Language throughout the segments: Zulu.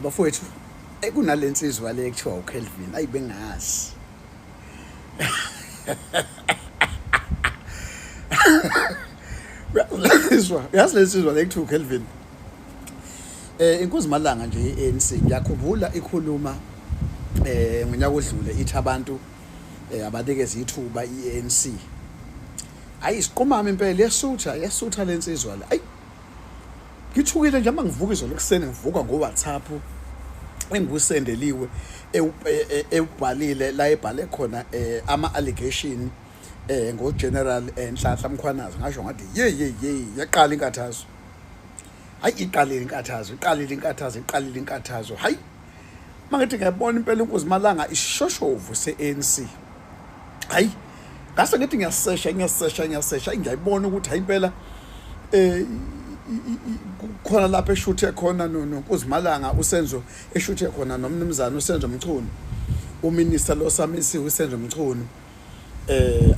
Bafowethu, kunalensizwa le ekuthiwa uKelvin, ayi bengazi. Uyazizwa, uyazi lensizwa le ekuthiwa uKelvin. Inkosi Malanga nje iANC ngiyakhumbula ikhuluma ngonyaka odlule ithi abantu abanikeze ithuba iANC. Hayi isiqumama impela yesutha, yesutha lensizwa le. Ayi ngithukile nje uma ngivuka izolo ekuseni ngivuka ngo-WhatsApp engiwusendeliwe ewubhalile la ebhale khona ama-allegation ngo-General Nhlanhla Mkhwanazi. Ngasho ngathi ye ye ye, yaqala inkathazo. Hayi iqalile inkathazo, iqalile inkathazo, iqalile inkathazo. Hayi mangithi ngiyabona impela inkunzi malanga isishoshovu se-ANC. Hayi ngase ngithi ngiyasesha, ngiyasesha, ngiyasesha, ngiyayibona ukuthi hayi impela khona lapho eshuthe khona noNkuzimalanga uSenzo, eshuthe khona nomnumzane uSenzo Mchunu, uminister lo samisiwe uSenzo Mchunu.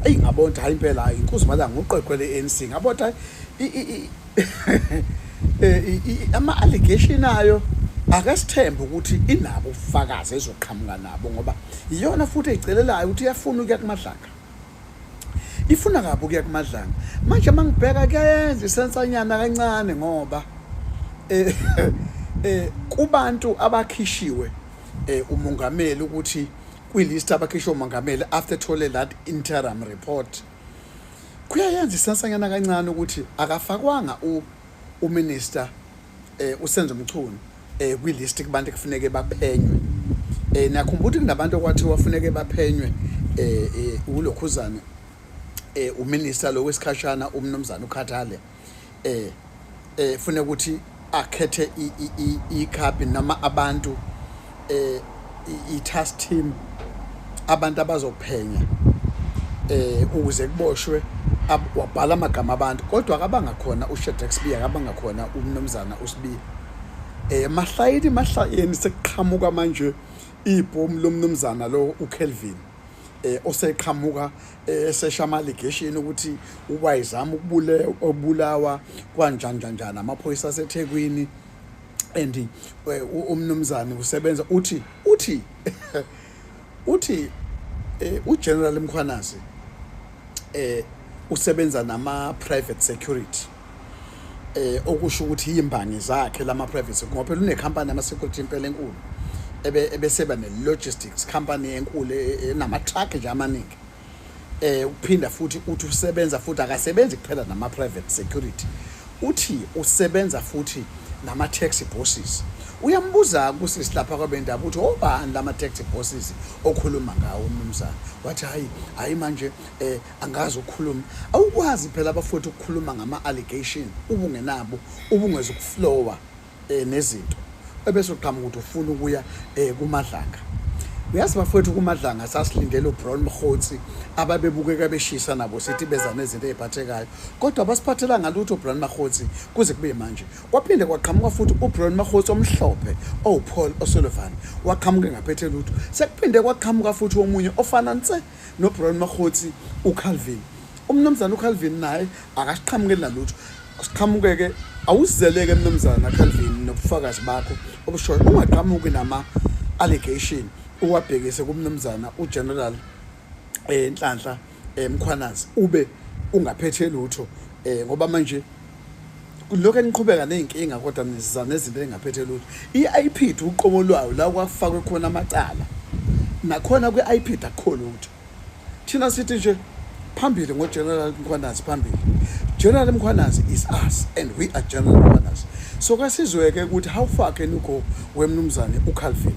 Ayi ngabona ukuthi hayi impela hayi inkuzimalanga uqweqwe le-ANC. Ngabona ukuthi ama allegation ayo ake sithembe ukuthi inabo ubufakazi ezoqhamuka nabo, ngoba iyona futhi eyicelelayo ukuthi iyafuna ukuya kuMadlanga, ifuna kabi ukuya kuMadlanga. Manje mangibheka kuyayenza isensanyana kancane, ngoba kubantu abakhishiwe umongameli ukuthi kwilist abakhishwe umongameli after thole that interim report, kuyayenza isensanyana kancane ukuthi akafakwanga uminister uSenzo Mchunu kwilist kubantu ekufuneke baphenywe. Niyakhumbula ukuthi kunabantu okwathiwa kufuneke baphenywe ulokhuzane uminister lo wesikhashana umnumzana uKhathale, funeka ukuthi akhethe icabinet noma abantu i-task team, abantu abazophenya ukuze kuboshwe. Wabhala amagama abantu, kodwa akabanga khona uShadrack Sibiya, akabanga khona umnumzana uSibiya. Mahlayeni mahlayeni sekuqhamuka manje ibhomu lomnumzana lo uKelvin, oseqhamuka esesha ama allegation ukuthi ubayizama ukubulawa kanjani kanjani amaphoyisa aseThekwini, and umnumzane usebenza uthi uGeneral Mkhwanazi usebenza nama private security, okusho ukuthi imbangi zakhe lama private security, ngoba phela une company ama security impela enkulu, ebe ebeseba ne logistics company enkulu enama truck nje amaningi. Uphinda futhi uthi usebenza futhi, akasebenzi kuphela nama private security, uthi usebenza futhi nama taxi bosses. Uyambuza kusisi lapha kwabendaba ukuthi obani lama taxi bosses okhuluma ngawo umnumzana? Wathi hayi hayi, manje angazi ukukhuluma. Awukwazi phela abafowethu ukukhuluma ngama allegation ubungenabo, ubungeza ukuflowa nezinto, ebese uqhamuka ukuthi ufuna ukuya kuMadlanga. Uyazi bafowethu, kuMadlanga sasilindele uBrown Mkhotsi, ababebukeka beshisa nabo, sithi beza nezinto eziphathekayo, kodwa basiphathelanga lutho uBrown Mkhotsi kuze kube manje. Kwaphinde kwaqhamuka futhi uBrown Mkhotsi omhlophe owuPaul O'Sullivan, waqhamuka engaphethe lutho. Sekuphinde kwaqhamuka futhi omunye ofana nse noBrown Mkhotsi, uCalvin, umnumzana uCalvin naye akasiqhamukeli nalutho. Siqhamukeke awuzeleke mnumzana Calvin nobufakazi bakho obushoyo, ungaqhamuki nama allegation uwabhekise kumnumzana uGeneral Nhlanhla Mkhwanazi ube ungaphethe lutho, ngoba manje lokho eniqhubeka nezinkinga kodwa niza nezinto engaphethe lutho. I-IPID uqobo lwayo la kwafakwe khona amacala, nakhona kwi-IPID akukho lutho. Thina sithi nje phambili ngoGeneral Mkhwanazi, phambili. General Mkhwanazi is us and we are General Mkhwanazi. So kasizweke ukuthi how far can you go wemnumzane uCalvin.